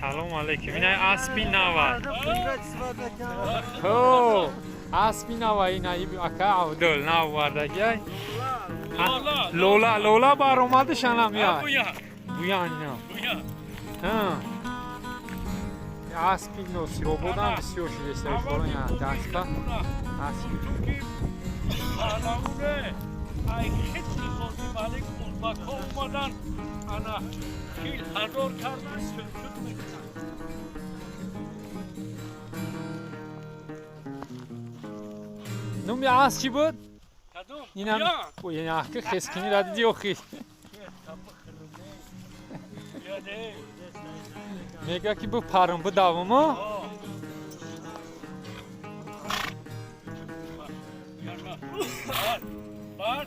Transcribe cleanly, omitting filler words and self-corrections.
Салому алейкум. Ина аспи нава. Хо, аспи нава ина ака Абдул нав вардагиай. Лола, лола баромадишанам я. Буян ина. Ҳа. Аспи Носирободам бисёр шудеста ина даста. Аспи. Паҳлавуне ай хитри Қози Малик узбакҳо омадан, ана 40 000 кардан, чунчун мекунанд. Номи асп чӣ буд? Кадом? Инам ки хескини ра диди охи. Мега ки бипарам, бидавамо. Бар, бар.